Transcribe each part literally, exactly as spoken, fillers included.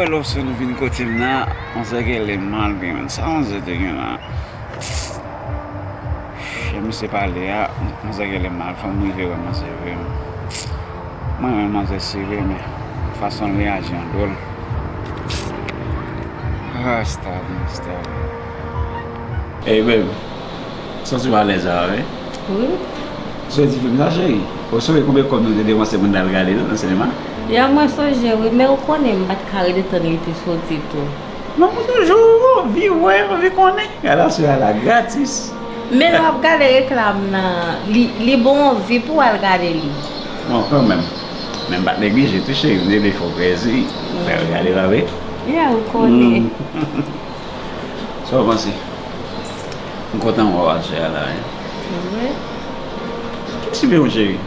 Love sou nou vin kote m nan, manzè genlè mal vre, men sa manzè te gen la. Jan misye pale a, manzè genlè mal, fò m rive wè manzè vre. Mwen renmen manzè serye, men fason l reyaji an dwòl. Ah, Starling, Starling. Hey, babe. Santi w alèz la, wi? Wi. Sonje ti fim sa, cheri? Ou sonje konbyen kòb nou te depanse pou n t al gade l nan sinema? Ya, mwen sonje, wi, men ou konnen m pa t ka rete tann li te soti tou. Non, mwen toujou anvi wè, anvi konnen. Gade aswè a la, gratis. Men lè w ap gade reklam nan, li, li ba w anvi pou w al gade li. Bon, kanmenm. Men m pa t neglije tou, cheri, m te vle fè w plezi. Fè w gade, pa vre? Ya, ou konnen. Mm. Sa w panse? M kontan wè w aswè a la, wi. Wi. Kiyès ki peye w, cheri?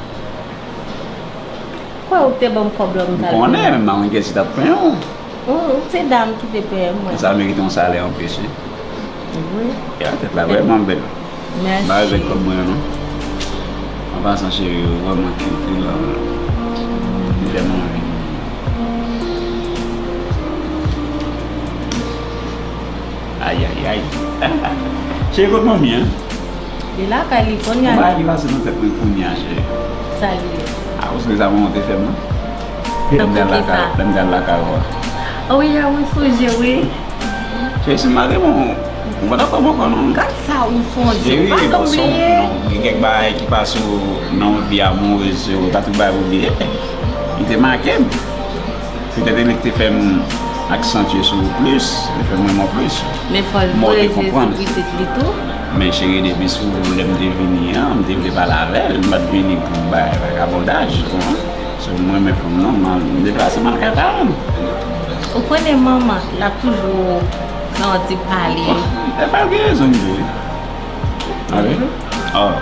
Kwè ou te ban m kòb la, m t al peye. M konnen, men m pa konn kiyès ki t ap peye w. Ou, ou se dam ki te peye m, mwen. Sa merite yon salè anplis, wi. Wi. Ya, tèt la vrèman bèl. Mèsi. M pa regrèt kòb mwen an, non. An pasan, cheri, ou vrèman cute, wi, la. Li fè m anvi. Ayayay. Cheri, kot manmi an? Li lakay li kounye a. Yon bagay ki pase nan tèt mwen kounye a, cheri. Sa li ye? A koz de sa manman te fè m nan. Lè m te al lakay, lè m te al lakay ou a. O wi, a, mwen sonje, wi. Cheri, si m pa te bon, ou pa t ap fè m ankò, non. Gad sa ou sonje, ou pa janm bliye. Non, gen kèk bagay ki pase w nan yon vi amourez, ou pa tout bagay pou bliye. Li te make m. Petèt e li k te fè m aksantye sou ou plis, li fè m renmen w plis. Men fò l prezye sou pitit li tou. Men cheri, depi sou lè m te vini an, m te vle pale avè l, m pa t vini pou bay vagabondaj, ou konprann? So, m renmen fanm nan, m, m deplase m al kay paran m. Ou konnen manman, l ap toujou nan yon ti pale. Bon, e fè l gen rezon li vle. Tande? Oh,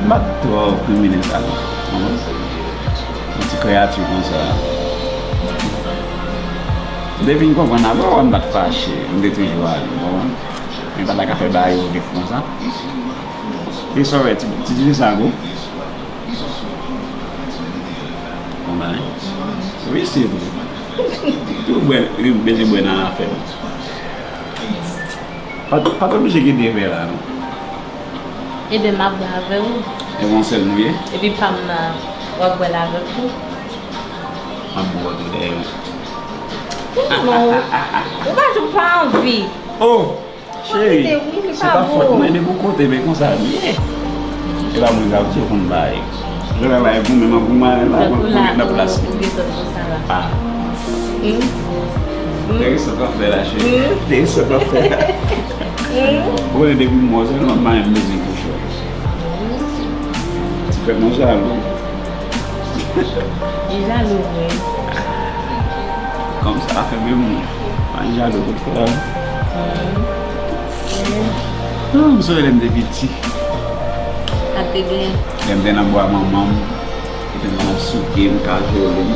m pa t twò krimine sa non. Yon ti kreyati konsa. M te vin konprann apre, wè m pa t fache, m te toujou ale, w konprann? Men m pa ta ka fè bagay yo vif konsa. E sa w wè, ti, ti, ti sa gwo? Konprann? Wi, se vre. Tou bwè, li bezwen bwè nan afè m. Pa t, pa t oblije gen de vè la, non. Ebyen, m ap bwè avè w. E yon sèl nou ye? Epi pa m nan, w ap bwè l avè m tou. M ap bwè w tou dèyè. Non, ou pa janm pa anvi. Oh! Cheri, se pa fòt mwen, depi w kote, men konsa l ye. Se pa mwen k ap di w konn bay. Lè w bay pou mwen, mwen pou mwen, mwen pou mwen nan plas li. Ah. Enteresan w ap fè la, cheri. Enteresan w ap fè la. Ou konnen depi m wè w, se nòmal m bezwen kouche w. Ti frè mwen jalou. Li jalou vre. Kòmsi afè menm, pa jalou kot frè a. Non, m sonje lè m te piti. Sa te gen? Lè m te nan bwa manman m, li te konn ap souke m, kajole m.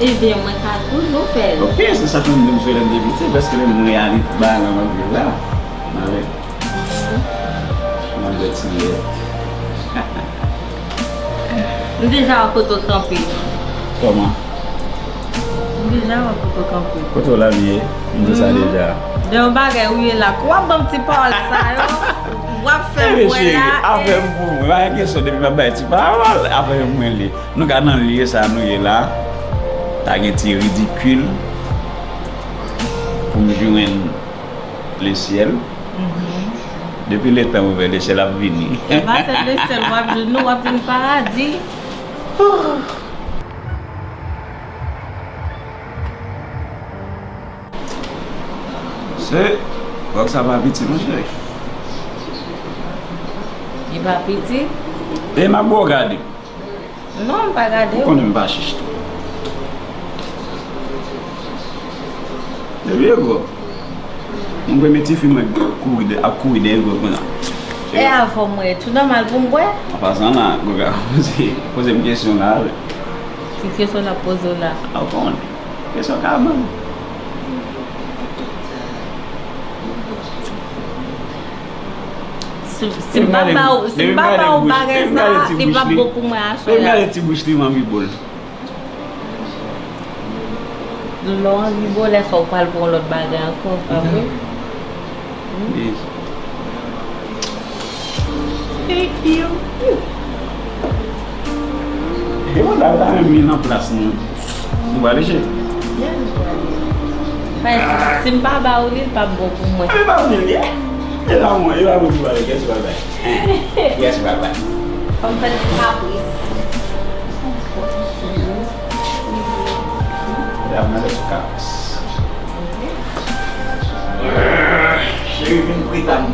Ebyen, mwen ka toujou fè l. Ok, se sa fè m di m sonje lè m te piti, paske lè m reyalize bagay la m ap viv la. Mwen avèk M ap bwè ti lèt. M deja wè kote w kanpe. Kòman? M deja wè kote w kanpe. Kote w la m ye? M di sa deja. Gen yon bagay ou ye la. Kou w ap ban m ti pawòl sa yo, w ap fè m wè la. Afè m pou mwen. Pa gen kesyon depi m ap bay ti pawòl, afè m mwen li. Nou ka nan lye sa nou ye la. Ta gen ti ridikil pou m jwenn lesyèl. Depi letan ouvè lesyèl ap vini. E pa sèl lesyèl w ap jwenn, non, w ap jwenn paradi. Se, wòk sa pa piti, monchè. Li pa piti? E m ap ba w gade. Non, m pa gade w. Ou konnen m pa chich tou. Depi e gwo. Mwen premye tifi mwen kouri de, ap kouri dèyè gwo konsa. E avè w mwen, tou nòmal pou m bwè? An pasan la, gwo ka poze, poze m kesyon la, wi. Ki kesyon l ap poze w la? A, ou konnen. Kesyon ka ban m. Si, si m pa ba w, si m pa ba w bagay sa, li p ap bon pou mwen aswè a. Depi m gade ti bouch li, m anvi bo l. Lè w anvi bwè, lè sa w pral pran yon lòt bagay ankò, pa vre? Yes. Thank you. E manda w ta renmen nan plas nou. Nou pral cheri. Yes, pral. Frè, si m pa ba ou li, l p ap bon pou mwen. E pa ou li ye? E pa mwen, e pa mwen ki pral, guess pral bay. Guess pral bay. Fò m fè ti kapris. Medam, mande sou kapris. Cheri, vin prita m.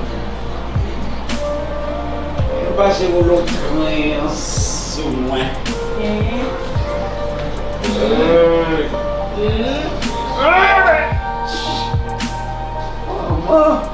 Yo pase yon lòt grenn sou mwen. Manman.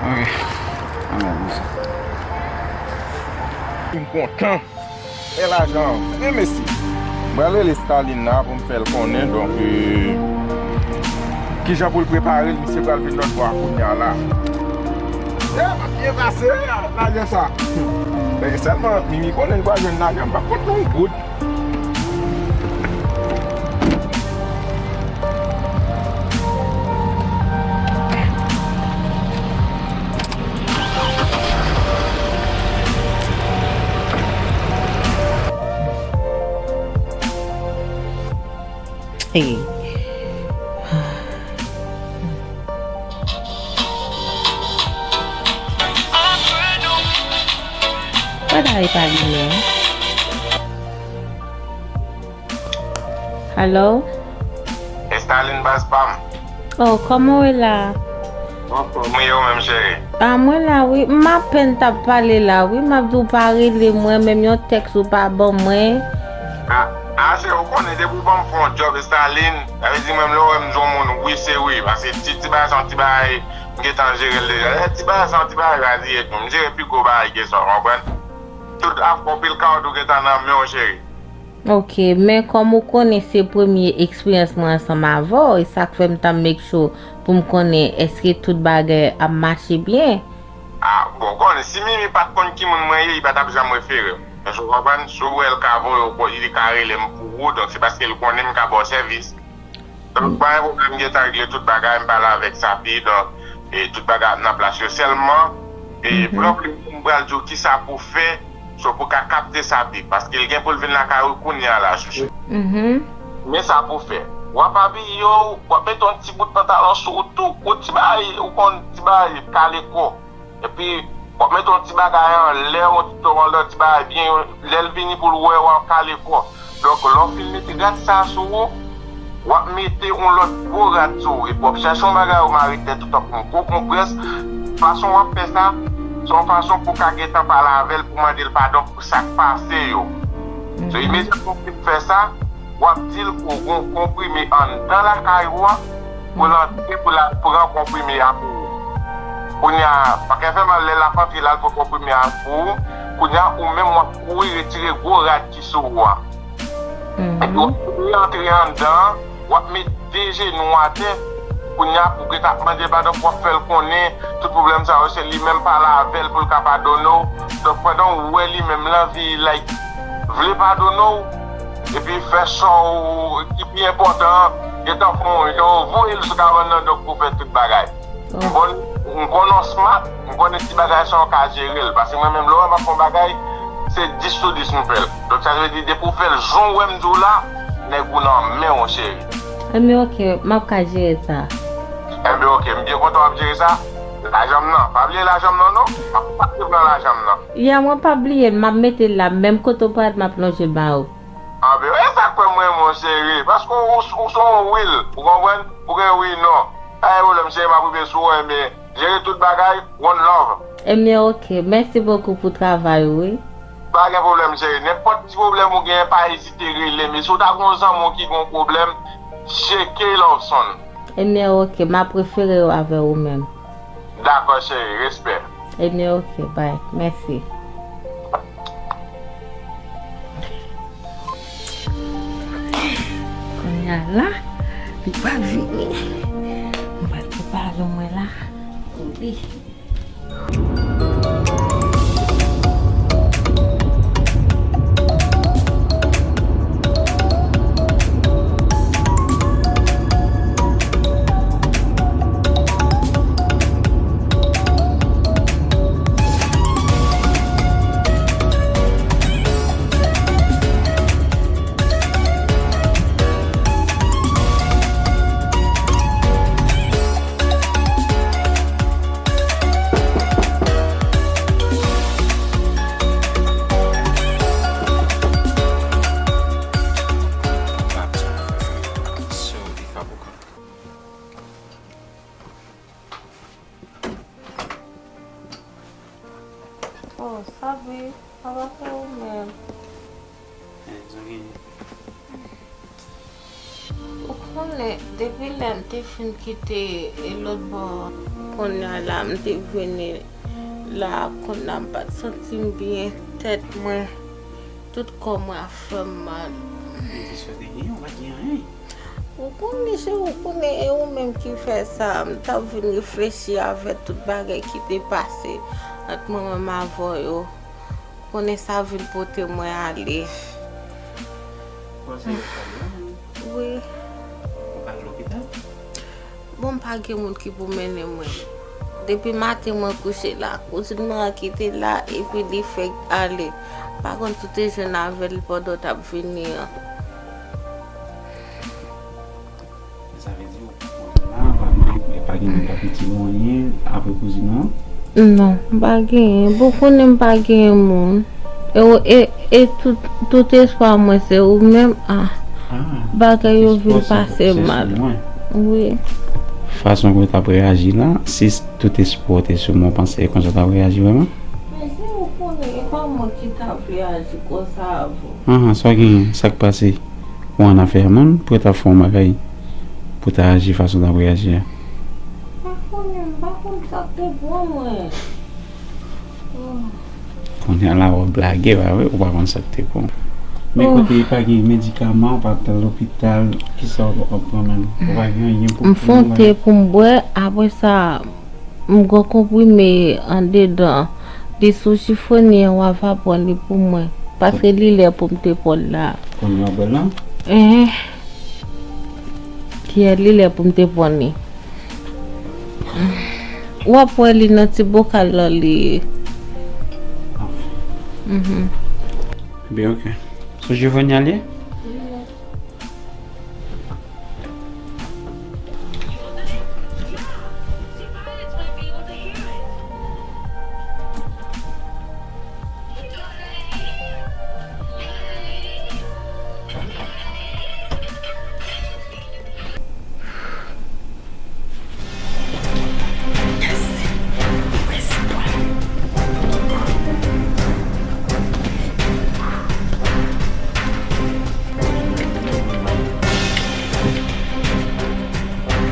Ok. Ann al konsa. M kontan. E lajan an vre, mesye. M pral rele Stalin la pou m fè l konnen, donk, e, kijan pou l prepare l, misye pral vin lòt bò a kounye a la. E, m ap byen pase avèk lajan sa. Men sèlman, Mimi konnen l pral jwenn lajan, m p ap konte yon goud. Hey. Pwè dayè pa genyen. Alo? Estalin baz pa m. Oh, kòman w ye la? Anfòm, wi, ou menm, cheri? Ah, mwen la, wi. M apèn t ap pale la, wi. M ap di w pa rele mwen, menm yon tèks ou pa ban mwen. Ah, ah, cheri, ou konnen, depi w ban m fè yon djòb, Estalin, sa vle di, menm lè w wè m di yon moun wi, se wi. Paske ti, ti bagay sa, yon ti bagay, m gentan jere l deja. Lè ti bagay sa, yon ti bagay, raziye tou. M jere pi gwo bagay ke sa, w konprann? Tout afè w, pil kawòt ou gentan nan men w, cheri. Ok, men kòm ou konnen se premye eksperyans mwen ansanm avè w, e sa k fè m t ap make sure pou m konnen èske tout bagay ap mache byen. Ah, bon, konnen, si Mimi pa t konn ki moun mwen ye, li pa t ap janm refere m. Èske w konprann? Si w wè l ka voye w, li ka rele m pou ou, donk se paske l konnen m ka ba w sèvis. Donk, pa gen pwoblèm, m gentan regle tout bagay, m pale avèk Sapi, donk, e tout bagay ap nan plas yo. Sèlman, e, pran plis, m pral di w kisa pou fè, so pou ka kapte Sapi, paske l gen pou l vin lakay ou kounye a la, chouchou. Men sa pou fè. W ap abiye w, w ap mete yon ti bout pantalon sou ou tou, yon ti bagay, ou konn ti bagay, kale kò. Epi, w ap mete yon ti bagay anlè, yon ti, yon lòt ti bagay byen, lè l vini pou l wè w ap kale kò. Donk, lè w fin mete rad sa a sou ou, w ap mete yon lòt gwo rad sou ou. Epi, w ap chèche yon bagay ou mare tèt ou tankou yon gwo konprès. Fason w ap fè sa, se yon fason pou w ka gentan pale avè l, pou mande l padon pou sa k pase yo. So, imedyatman w fin fè sa, w ap di l pou w gen yon konprime anndan lakay ou a, pou l antre, pou l al pran konprime a pou ou. Kounye a, pa ka fè mal lè l ap antre, l al pran konprime a pou ou. Kounye a, ou menm w ap kouri retire gwo rad ki sou ou a. Epi w ap kouri antre anndan an, w ap met de jenou atè. Kounye a, pou w gentan ap mande l padon, pou w ap fè l konnen tout pwoblèm sa yo, se li menm pale avè l pou l ka padone w. Donk, pandan w wè li menm l anvi, like, vle padone w, epi fè sa w ki pi enpòtan an, gentan fè yon jan, voye l sou kabann nan, donk pou fè tout bagay. M konn, m konnen w smart, m konnen ti bagay sa w ka jere l, paske mwen menm lè w wè m ap fè yon bagay, se dis sou dis m fè l. Donk sa vle di depi w fè l jan w wè m di w la, nèg ou nan men w, cheri. Ebyen, ok, m ap ka jere sa. Enben, oke, m byen kontan w ap jere sa. Lajan m nan. Pa bliye lajan m nan, non. M ap pase pran lajan m nan. Ya, mwen pa bliye l, m ap mete l la. Menm kote w pral, m ap lonje l ba ou. Anben, e sa k fè m renmen w, cheri. Paske w, w, w se yon wi l. Ou konprann? Ou gen wi, non. Pa gen pwoblèm, cheri, m ap rive sou ou, enben, jere tout bagay, one love. Ebyen, oke. Mèsi bokou pou travay ou, wi. Pa gen pwoblèm, cheri. Nenpòt ti pwoblèm ou genyen, pa ezite rele m. E si w ta gen yon zanmi w ki gen yon pwoblèm, tcheke Loveson. Ebyen, oke. M ap refere yo avè ou menm. Dakò, cheri. Respè. Ebyen, oke. Bay. Mèsi. Kounye a la, li pral vini. Mwen pral prepare mwen la pou li. Oh, Sabi, sa va fè ou menm? Hey, sa genyen? Ou konnen, depi lè m te fin kite e lòt bò, kounye a la, m te vini la, kounye a m pa t santi m byen, tèt mwen, tout kò mwen ap fè m mal. Men se sa w te genyen, ou pa t gen anyen. Ou konnen, se ou konnen, e ou menm ki fè sa. M t ap vin reflechi avè tout bagay ki te pase ant mwen menm avè w yo. Ou konnen sa vin pote mwen ale. Panse yo pale, wi. Ou pa al lopital? Bon, m pa gen moun ki pou mennen mwen. Depi maten mwen kouche la, kouzin mwen an ki te la, epi li fèk ale. M pa konn si w te jwenn avè l pandan w t ap vini an. Sa vle di, ou la, pa gen, pa gen moun k ap itile w anyen, apre kouzin ou an? Non, m pa genyen. Bon, konnen m pa genyen moun. E, e, e tout, tout espwa mwen se ou menm. Ah, bagay yo vin pase mal. Wi. Fason ke w t ap reyaji la, si tout espwa w te sou mwen, w panse e konsa w t ap reyaji vrèman? Men si ou konnen, e pa mwen ki t ap reyaji konsa avè w. Ahan, sa w genyen? Sa k pase? Ou annafè a moun pou yo ta fè yon bagay, pou ta aji fason w t ap reyaji a? M pa konnen, m pa konn sa k te pran mwen. Oh. Kounye a la w ap blage, pa vre? Ou pa konn sa k te pran w. Men kote, pa gen medikaman, ou pa t al lopital, kisa w ap pran menm? Ou pa gen anyen pou... M fè yon te pou m bwè, apre sa, m gen konprime andedan, li sou chifonye an, w a va pran li pou mwen, paske li lè pou m te pran l la. Kounye a w ap bwè l lan? Enhen. Kiyè li lè pou m te pran li. W ap wè li nan ti bokal lan li ye. Mhm. Ebyen, oke. Sou chifonye a l ye?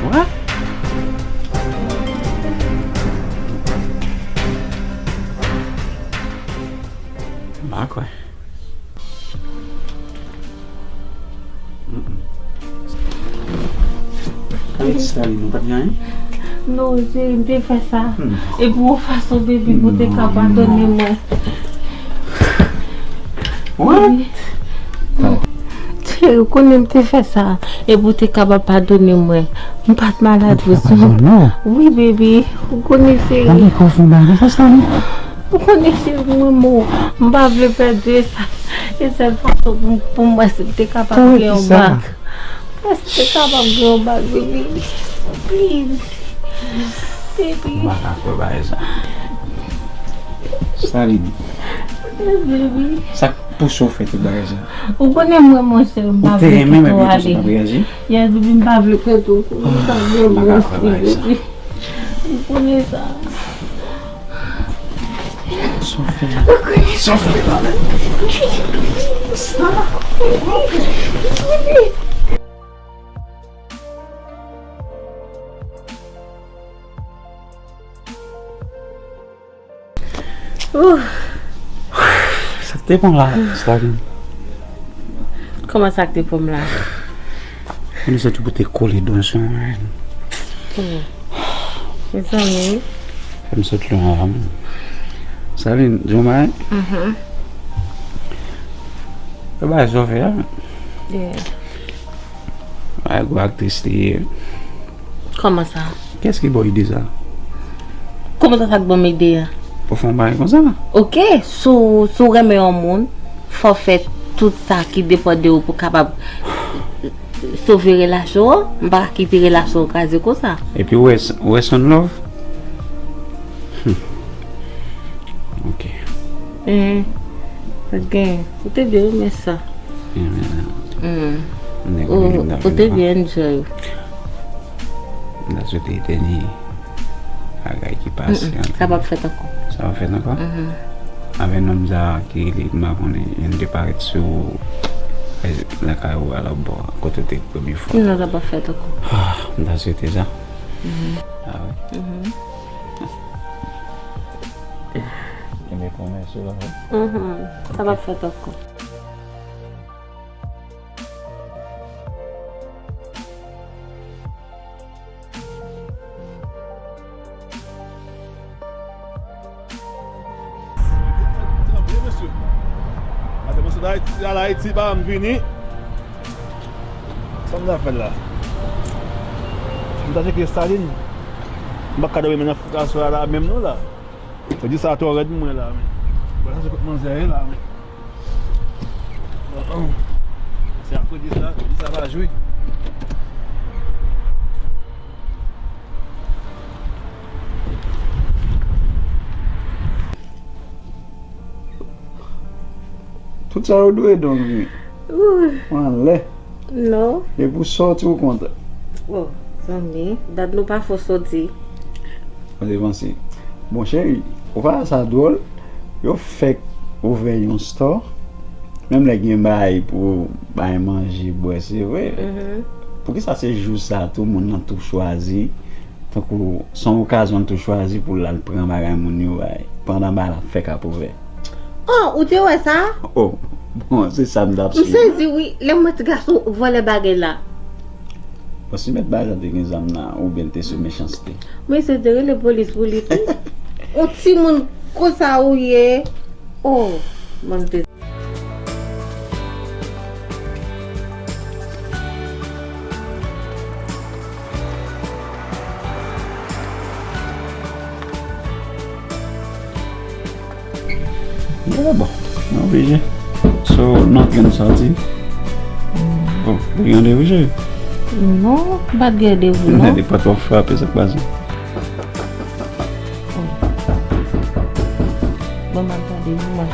What? M pa kwè. Mm-mm. Kale ti Stalin, ou pa t gen anyen? Non, cheri, m te fè sa. Hmm. E pou yon fason, baby, pou te ka padone mwen. What? Cheri, ou konnen m te fè sa. E pou te kapab padone mwen. M pa t maladrès, non. Wi, baby. Ou konnen, cheri. Ou konnen, cheri, mwen, mwen, m pa vle pèdi sa. E sèl fason pou, pou mwen, se m te kapab gen yon bak. Mwen, se m te kapab gen yon bak, baby. Please. Baby. M pa ka kwè bagay sa. Stalin. Yes, baby. Sa k pouse w fè tout bagay sa? Ou konnen mwen, monchè, m pa vle kite w ale. Ou te renmen mwen pito sa pa reyaji? Yes, baby, m pa vle pèdi w. M pa vle mwen osi, baby. Ou konnen sa. Sa w fè? Ou konnen sa. Sa w fè? Stop. Ouh. Sa k te pran la, Stalin? Kòman sa k te pran la? Mwen santi pou te kole dwèt sou mwen. Hmm. Mezanmi. Fè m sot lwen la, man. Stalin, di yon bagay. Mhm. Yo bagay sa w fè a. Yeah. Ay, gwo aktris li ye. Kòman sa? Kiyès ki ba w ide sa? Kòman sa, sa k ban m ide a? Pou fè yon bagay konsa? Oke, si w, si w renmen yon moun, fò w fè tout sa ki depann de ou pou w kapab sove relasyon an. M pa ka kite relasyon an kraze konsa. Epi w wè, w wè Sun Love? Hmm. Oke. Eh, sa gen. Ou te byen renmen sa. Renmen sa. Hmm. Ou, ou te byen enjoy. M ta swete etènye bagay ki pase. Mm-mm. Sa p ap fèt ankò. Sa p ap fèt ankò? Mhm. Avè nonm sa ki rele m pa konnen, youn te parèt sou, eh, lakay ou a lòtbò, kote w te premye fwa. Non, sa p ap fèt ankò. Ah, m ta swete sa. Mhm. Ah wi. Mhm. Kenbe pwomès ou la, wi. Mhm. Sa p ap fèt ankò. Atè mwen sot Ayiti, al Ayiti, pa m vini. Sa m ta fè la? M ta tcheke Stalin. M pa ka dòmi nan fouk aswè a la menm non la. Fò di sa twò rèd mwen la, men. Bon, sa se kot manzè ye la, men. Se akoz di sa, di sa pa jwe. Tout sa yo dwe donk wi. Ouh. Anlè. Non. E pou sòti ou kontan. Oh, zanmi, dat nou pa fò sòti. Mwen te panse. Bon, cheri, ou pa sa dwòl. Yo fèk ouvè yon store. Menm lè gen bagay pou bay manje, bwè, se vre. Mhm. Poukisa se jou sa tou moun nan tou chwazi? Tankou se yon okazyon l tou chwazi pou l al pran bagay moun yo bay, pandan bagay la fèk ap ouvè. Oh, ou te wè sa? Oh, bon, se sa m t ap swiv. M sezi wi, lè m wè ti gason vòlè bagay la. Bon, si mèt bagay la te gen zam nan, oubyen l te sou mechanste. Mesye te rele polis pou li tou. On timoun konsa ou ye. Oh, mwen te Yeah, bon, nou oblije. So, nou antre, nou sòti. Oh, ou gen randevou, cheri? Non, m pa t gen randevou, non. Gade pòt w ap frape, sa k pase? Oh. Bon, m al gade pou mwen.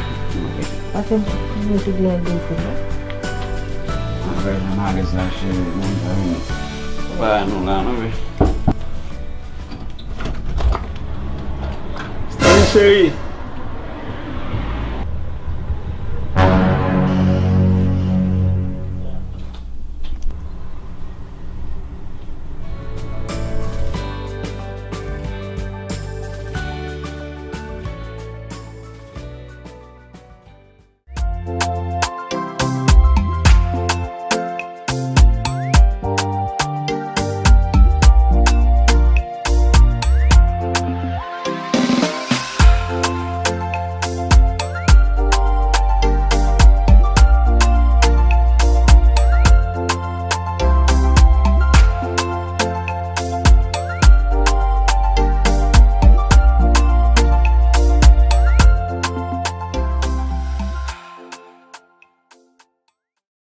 Pase m tou gen randevou, non. Apre, jan malèz la, cheri, mwen, mwen. Ba nou la, non, wi. Stanley cheri,